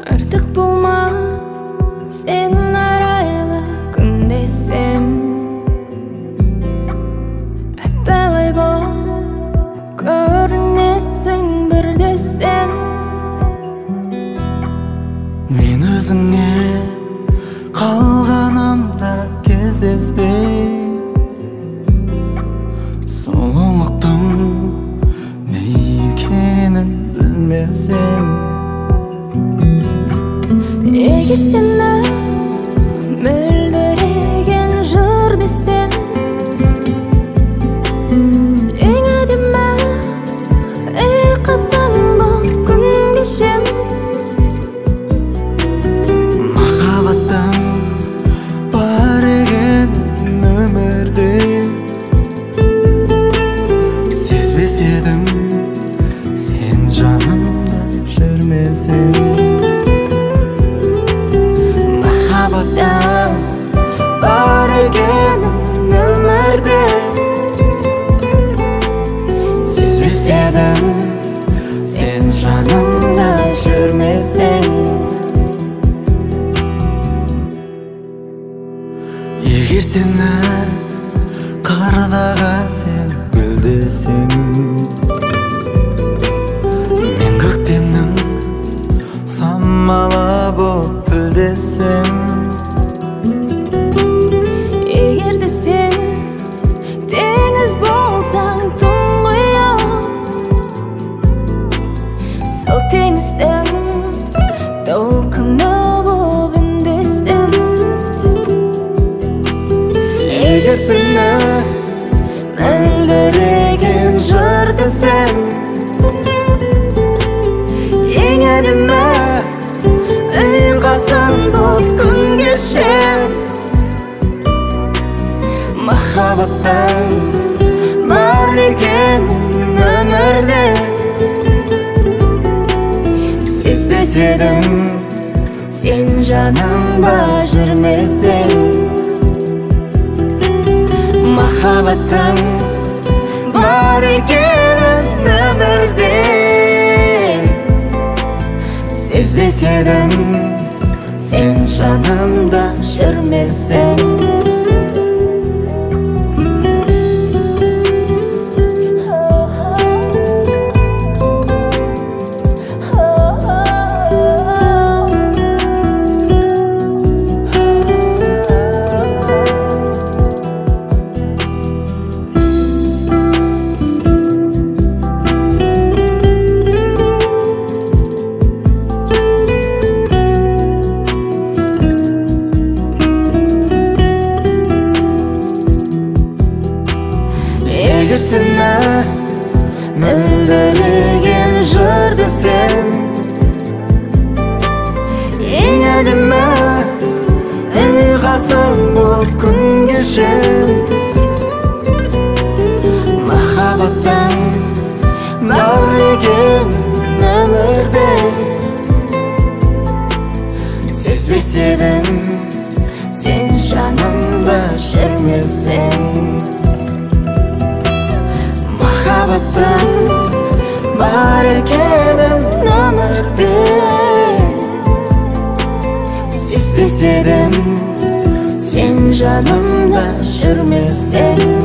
Артық болмас сен арайлы күн десем, әп-әлай болып көрінесің бір десең. Мен өзіңе қалғанымда кездеспей, сұлулықтың не екенін білмесем. Егер сені мөлдіреген жыр десем, ең әдемі ұйқасың боп күн кешем. Махаббаттың бар екенін өмірде сезбес едім, сен жанымда жүрмесең. Махаббаттың бар екенін өмірде сезбес едім, сен жанымда жүрмесең. Егер сені қардағы сен гүл десем, мен көктемнің самалы боп гүлдесем. Егер де сен теңіз болсаң тұңғиық, сол теңіздің толқыны болып үндесем. Егер сені мөлдіреген жыр десем, ең әдемі ұйқасың боп күн кешем. Махаббаттың бар екенін өмірде сезбес едім, сен жанымда жүрмесең. Махаббаттың бар екенін өмірде сезбес едім, сен жанымда жүрмесең. Егер сені мөлдіреген жыр десем, ең әдемі ұйқасың боп күн кешем. Махаббаттың бар екенін өмірде сезбес едім, сен жанымда жүрмесең. Махаббаттың бар екенін өмірде сезбес едім, сен жанымда жүрмесең.